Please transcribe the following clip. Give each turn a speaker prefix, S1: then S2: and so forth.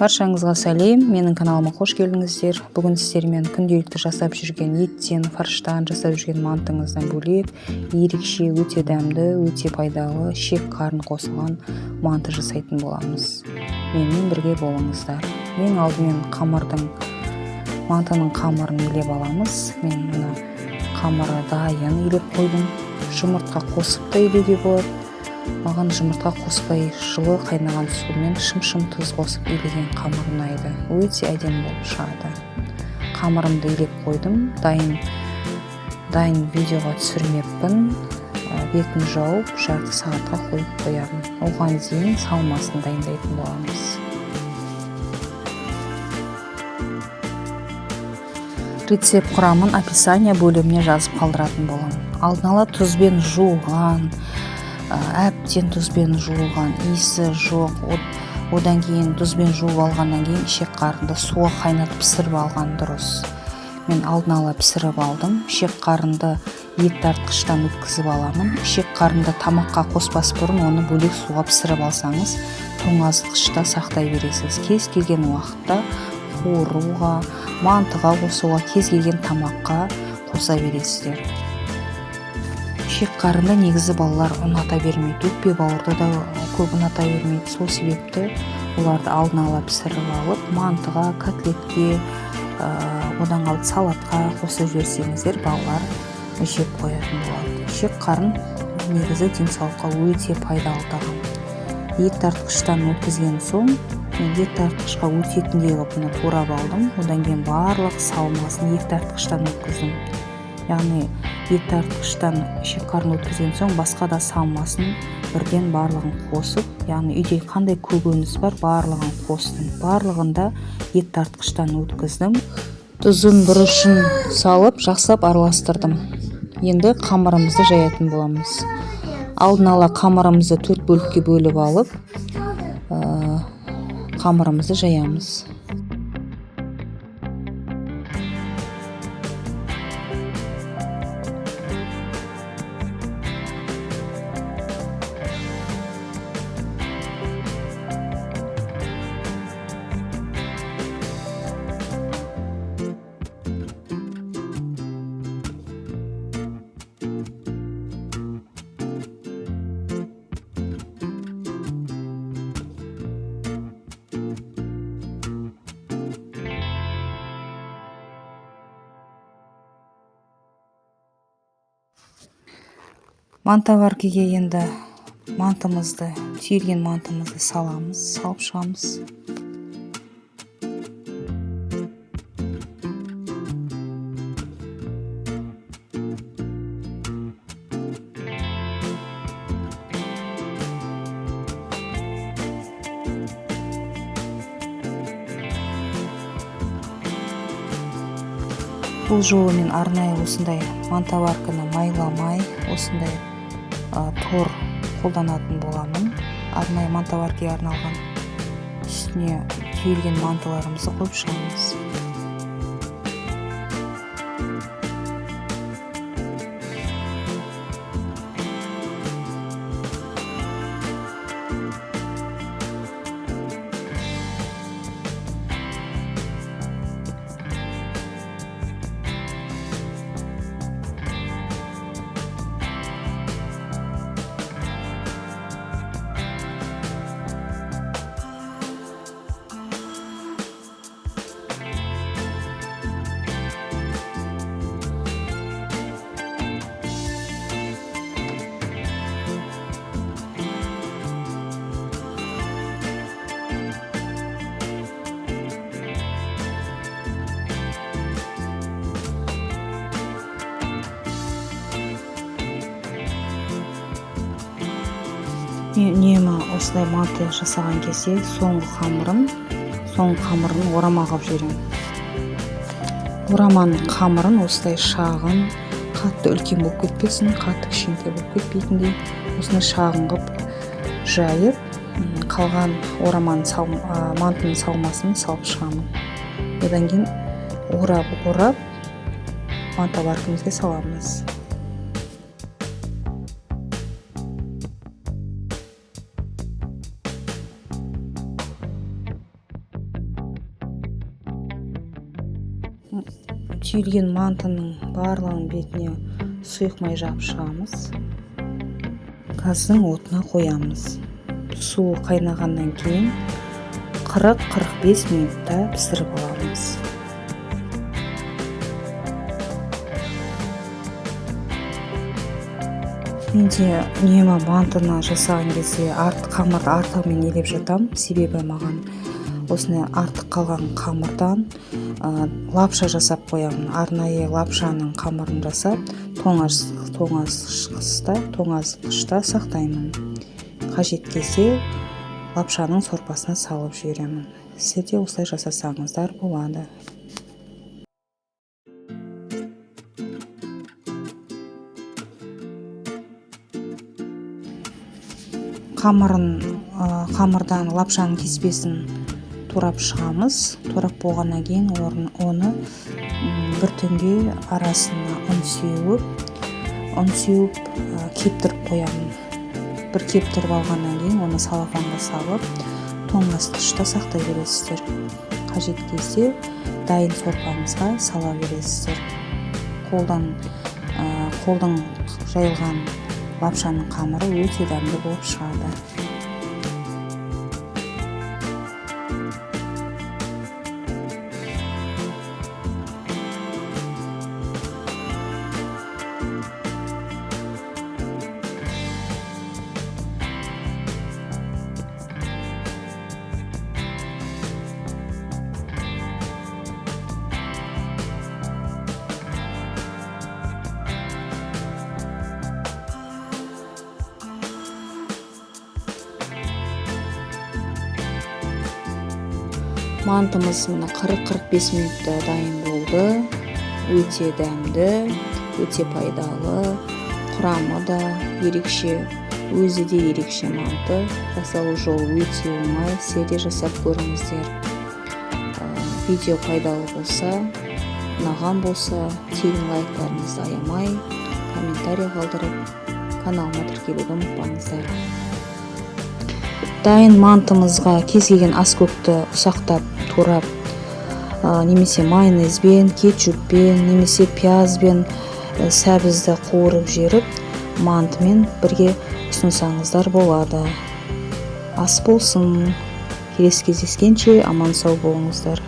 S1: Баршаңызға сәлем, менің каналыма қош келдіңіздер. Бүгін сіздермен күнделікті жасап жүрген еттен, фарштан жасап жүрген мантыңыздан бөлек ерекше, өте дәмді, өте пайдалы шек қарын қосылған манты жасайтын боламыз. Менімен бірге болыңыздар. Ең алдымен мантының қамырын илеп аламыз. Мен мына қамыры дайын илеп қойдым. Жұмыртқа қосып та илеуге болады. Маған жұмыртқа қоспай жылы қайнаған сумен шым-шым тұз қосып илеген қамыр ұнайды. Өте әдемі болып шығады. Қамырымды илеп қойдым. Дайын видеоға түсірмеппін. Бетін жауып, жарты сағатқа қойып қоямын. Оған дейін салмасын дайындайтын боламыз. Рецепт құрамын описание бөліміне жазып қалдыратын боламын. Алдын ала тұзбен жуылған, әбден тұзбен жуылған, иісі жоқ. Одан кейін тұзбен жуып алғаннан кейін ішек қарынды суға қайнатып пісіріп алған дұрыс. Мен алдын ала пісіріп алдым. Ішек қарынды ет тартқыштан өткізіп аламын. Ішек қарынды тамаққа қоспас бұрын оны бөлек суға пісіріп алсаңыз, тоңазытқышта сақтай бересіз. Кез келген уақытта қуыруға, мантыға қосуға, кез келген тамаққа қоса бересіздер. Ішек қарынды негізі балалар ұната бермейді, өкпе бауырды да көп ұната бермейді. Сол себепті оларды алдын ала пісіріп алып, мантыға, котлетке, одан қалды салатқа қосып жіберсеңіздер, балалар жеп қоятын болады. Ішек қарын негізі денсаулыққа өте пайдалы тағам. Ет тартқыштан өткізген соң, мен ет тартқышқа өтетіндей қылып мына турап алдым. Одан кейін барлық салмасын ет тартқыштан өткіздім. Яғни ет тартқыштан ішек қарын өткізген соң басқа да салмасын бірден барлығын қосып, яғни үйде қандай көкөніс бар, барлығын қостым. Барлығын да ет тартқыштан өткіздім. Тұзын, бұрышын салып, жақсылап араластырдым. Енді қамырымызды жаятын боламыз. Алдын ала қамырымызды 4 бөлікке бөліп алып, қамырымызды жаямыз. Мантоваркеге енді мантымызды, түйілген мантымызды саламыз, салып шығамыз. Бұл жолы мен арнайы осындай мантоварканы майламай, осындай тор қолданатын боламын. Арнайы мантоваркеге арналған үстіне түйілген манталарымызды қойып шығамыз. Мен үнемі осылай манты жасаған кезде соңғы қамырын орама қылып жіберемін. Ораманың қамырын осылай шағын, қатты үлкен болып кетпесін, қатты кішкентай болып кетпейтіндей осыны шағын қылып жайып, қалған ораманың мантының салмасын салып шығамын. Одан кейін орап-орап мантоваркамызға саламыз. Түйілген мантының барлығының бетіне сұйық май жағып шығамыз. Газдың отына қоямыз. Суы қайнағаннан кейін 40-45 минутта пісіріп аламыз. Менде үнемі мантыны жасаған кезде қамырды артығымен елеп жатамын, себебі маған осындай артық қалған қамырдан лапша жасап қоямын. Арнайы лапшаның қамырын жасап, тоңазытқышта сақтаймын. Қажет кезде лапшаның сорпасына салып жіберемін. Сіздер де осылай жасасаңыздар болады. Қамырдан лапшаның кеспесін турап шығамыз. Турап болғаннан кейін оны бір түнге арасына ұн сеуіп, кептіріп қоямын. Бір кептіріп алғаннан кейін оны салафанға салып, тоңазытқышта сақтай бересіздер. Қажет кезде дайын сорпаңызға сала бересіздер. Қолдың жайылған лапшаның қамыры өте дәмді болып шығады. Мантымыз мына 40-45 минутта дайын болды. Өте дәмді, өте пайдалы, құрамы да ерекше, өзі де ерекше манты. Жасалу жолы өте оңай, сіздер де жасап көріңіздер. Видео пайдалы болса, ұнаған болса, тегін лайктарыңызды аямай, комментарий қалдырып, каналыма тіркелуді ұмытпаңыздар. Дайын мантымызға кез келген аскөкті ұсақтап турап, немесе майонезбен, кетчуппен, немесе пиязбен, сәбізді қуырып жеріп, мантымен бірге ұсынсаңыздар болады. Ас болсын. Келесі кездескенше аман сау болыңыздар.